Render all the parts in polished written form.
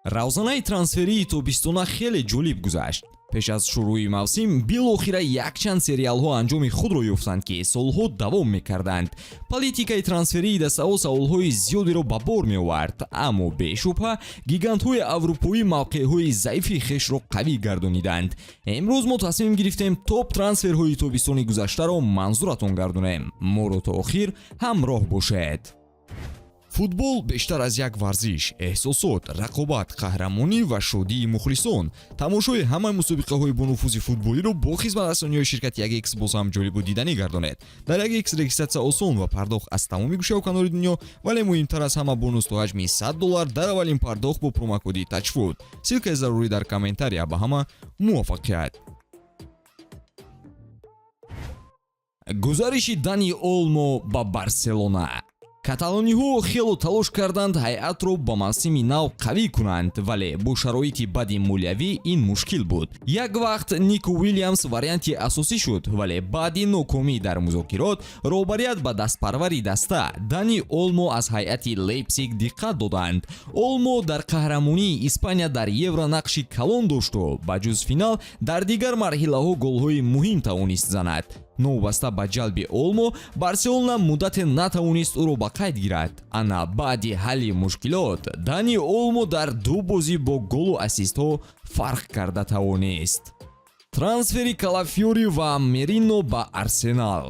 Равзанаи трансферии тобистона хеле ҷолиб гузашт. Пеш аз шурӯи мавсим билохира якчанд сериалҳо анҷоми худро ёфтанд, ки солҳо давом мекарданд. Политикаи трансферии дастаҳо саволҳои зиёдеро ба бор меовард, аммо бешубҳа гигантҳои аврупоӣ мавқеъҳои заифи хешро қавӣ гардониданд. Имрӯз мо тасмим гирифтем, топ трансферҳои тобистони гузаштаро манзуратон гардонем. Моро то охир ҳамроҳ бошед. Футбол бештар аз як варзиш: эҳсосот, рақобат, қаҳрамонӣ ва шодии мухлисон. Тамошои ҳамаи мусобиқаҳои бонуфузи футболиро бо хизматрасониҳои ширкати 1X боз ҳам ҷолибу диданӣ гардонед. Дар 1X регистратсия осон ва пардохт аз тамоми гӯшаву канори дунё, вале муҳимтар аз ҳама, бонус то ҳаҷми 100 доллар дар аввалин пардохт бо промокоди ТАЧФУТ. Ссылкаи зарурӣ дар комментария. Ба ҳама муваффақият! Гузариши Дани Олмо ба Барселона. Каталониҳо хело талош карданд ҳайатро ба мавсими нав қавӣ кунанд, вале бо шароити бади молиявӣ ин мушкил буд. Як вақт Нико Уилямс варианти асосӣ шуд, вале баъди нокомӣ дар музокирот роҳбарият ба дастпарвари даста Дани Олмо аз ҳайати Лейпсиг диққат доданд. Олмо дар қаҳрамонии Испания дар Евро нақши калон дошту ба ҷуз финал дар дигар марҳилаҳо голҳои муҳим тавонист занад. Новобаста ба ҷалби Олмо, Барселона муддате натавонист ӯро ба қайд гирад. Ана баъди ҳалли мушкилот Дани Олмо дар ду бозӣ бо голу ассистҳо фарқ карда тавонист. Трансфери Калафиори ва Мерино ба Арсенал.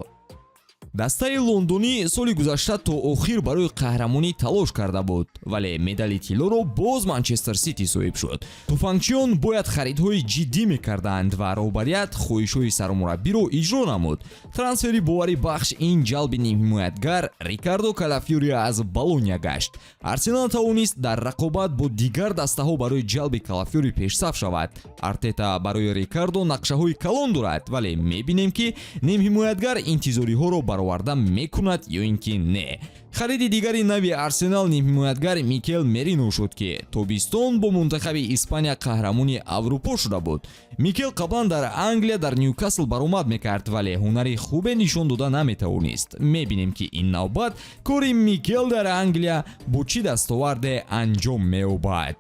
Дастаи лондонӣ соли гузашта то охир барои қаҳрамонӣ талош карда буд, вале медали тиллоро боз Манчестер Сити соҳиб шуд. Туфангчиён бояд харидҳои ҷиддӣ мекарданд ва роҳбарият хоҳишҳои сармураббиро иҷро намуд. Трансфери боварибахш ин ҷалби нимҳимоятгар Рикардо Калафиори аз Болония гашт. Арсенал тавонист дар рақобат бо дигар дастаҳо барои ҷалби Калафиори пешсаф шавад. Артета барои Рикардо нақшаҳои калон дорад, вале мебинем, ки нимҳимоятгар интизориҳоро бароварда мекунад ё ин ки не. Хариди дигари нави Арсенал нимҳимоятгар Микел Мерино шуд, ки тобистон бо мунтахаби Испания қаҳрамони Аврупо шуда буд. Микел қаблан дар Англия дар Нюкасл баромад мекард, вале ҳунари хубе нишон дода наметавонист. Мебинем, ки ин навбат кори Микел дар Англия бо чӣ дастоварде анҷом меёбад.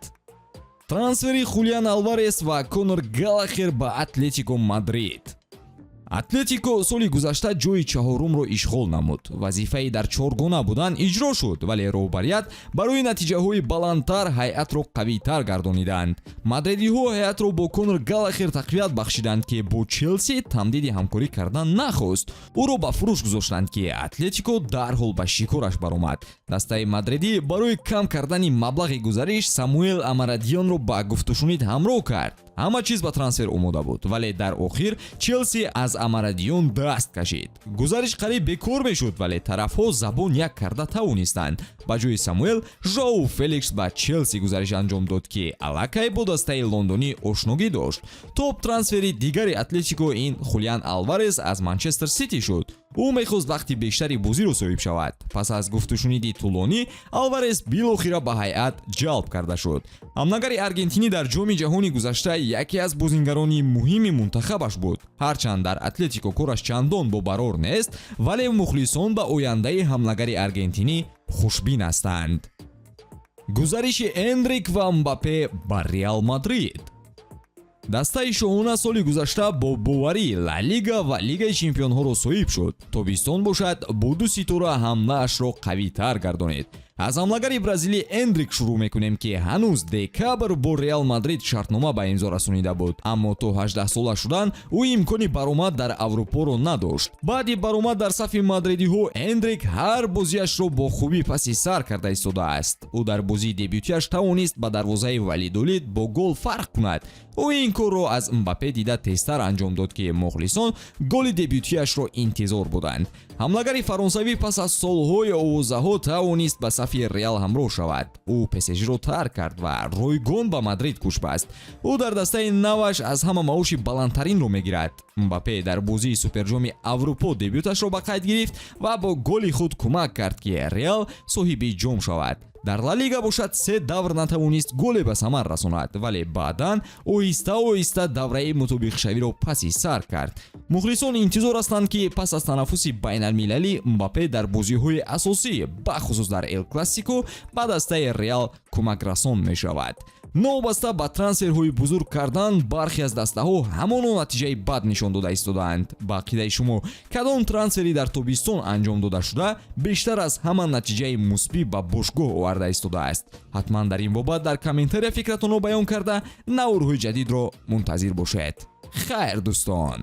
Трансфери Хулиан Алварес ва Конор Галлахер ба Атлетико Мадрид. Атлетико соли гузашта ҷои чаҳорумро ишғол намуд. Вазифаи дар чоргона будан иҷро шуд, вале роҳбарият барои натиҷаҳои баландтар ҳайатро қавитар гардониданд. Мадридиҳо ҳайатро бо Конор Галлахер тақвият бахшиданд, ки бо Челси тамдиди ҳамкорӣ кардан нахост. Ӯро ба фурӯш гузоштанд, ки Атлетико дарҳол ба шикораш баромад. Дастаи мадридӣ барои кам кардани маблағи гузариш Самуэл Омородионро ба гуфтушунид ҳамроҳ кард. Ҳама чиз ба трансфер омода буд, вале дар охир Челси аз Омородион даст кашид. Гузариш қариб бекор мешуд, вале тарафҳо забон як карда тавонистанд. Ба ҷои Самуэл Жоу Феликс ба Челси гузариш анҷом дод, ки аллакай бо дастаи лондонӣ ошногӣ дошт. Топ трансфери дигари Атлетико ин Хулиан Алварес аз Манчестер Сити шуд. Ӯ мехост вақти бештари бозиро соҳиб шавад. Пас аз гуфтушуниди тӯлонӣ Алварес билохира ба ҳайат ҷалб карда шуд. Ҳамнагари аргентинӣ дар Ҷоми ҷаҳони гузашта яке аз бозингарони муҳими мунтахабаш буд. Ҳарчанд дар Атлетико кораш чандон бобарор нест, вале мухлисон ба ояндаи ҳамлагари аргентинӣ хушбин ҳастанд. Гузариши Эндрик ва Мбаппе ба Реал Мадрид. Дастаи шоҳона соли гузашта бо боварӣ Ла Лига ва Лигаи чемпионҳоро соҳиб шуд. Тобистон бошад, бо ду ситора ҳамлаашро қавитар гардонид. Аз ҳамлагари бразилӣ Эндрик шурӯъ мекунем, ки ҳанӯз декабр бо Реал Мадрид шартнома ба имзо расонида буд, аммо то 18сола шудан ӯ имкони баромад дар Аврупоро надошт. Баъди баромад дар сафи мадридиҳо Эндрик ҳар бозиашро бо хубӣ паси сар карда истодааст. Ӯ дар бозии дебютиаш тавонист ба дарвозаи Валидолид бо гол фарқ кунад. Ӯ ин корро аз Мбаппе дида тезтар анҷом дод, ки мухлисон голи дебютиашро интизор буданд. Ҳамлагари фаронсавӣ пас аз солҳои овозаҳо тавонист ба сафи Реал ҳамроҳ шавад. Ӯ ПСЖро тарк кард ва ройгон ба Мадрид кӯч баст. Ӯ дар дастаи наваш аз ҳама маоши баландтаринро мегирад. Мбаппе дар бозии Суперҷоми Аврупо дебюташро ба қайд гирифт ва бо голи худ кӯмак кард, ки Реал соҳиби ҷом шавад. Дар Ла Лига бошад, се давр натавонист голе ба самар расонад, вале баъдан оҳиста оҳиста давраи мутобиқшавиро паси сар кард. Мухлисон интизор ҳастанд, ки пас аз танаффуси байналмилалӣ Мбаппе дар бозиҳои асосӣ, бахусус дар Эл Классико, ба дастаи Реал кӯмакрасон мешавад. Новобаста ба трансферҳои бузург кардан, бархе аз дастаҳо ҳамоно натиҷаи бад нишон дода истодаанд. Ба ақидаи шумо, кадом трансфери дар тобистон анҷом додашуда бештар аз ҳама натиҷаи мусбӣ ба бошгоҳ оварда истодааст? Ҳатман дар ин бобат дар комментария фикратонро баён карда, наворҳои ҷадидро мунтазир бошед. Хайр, дӯстон.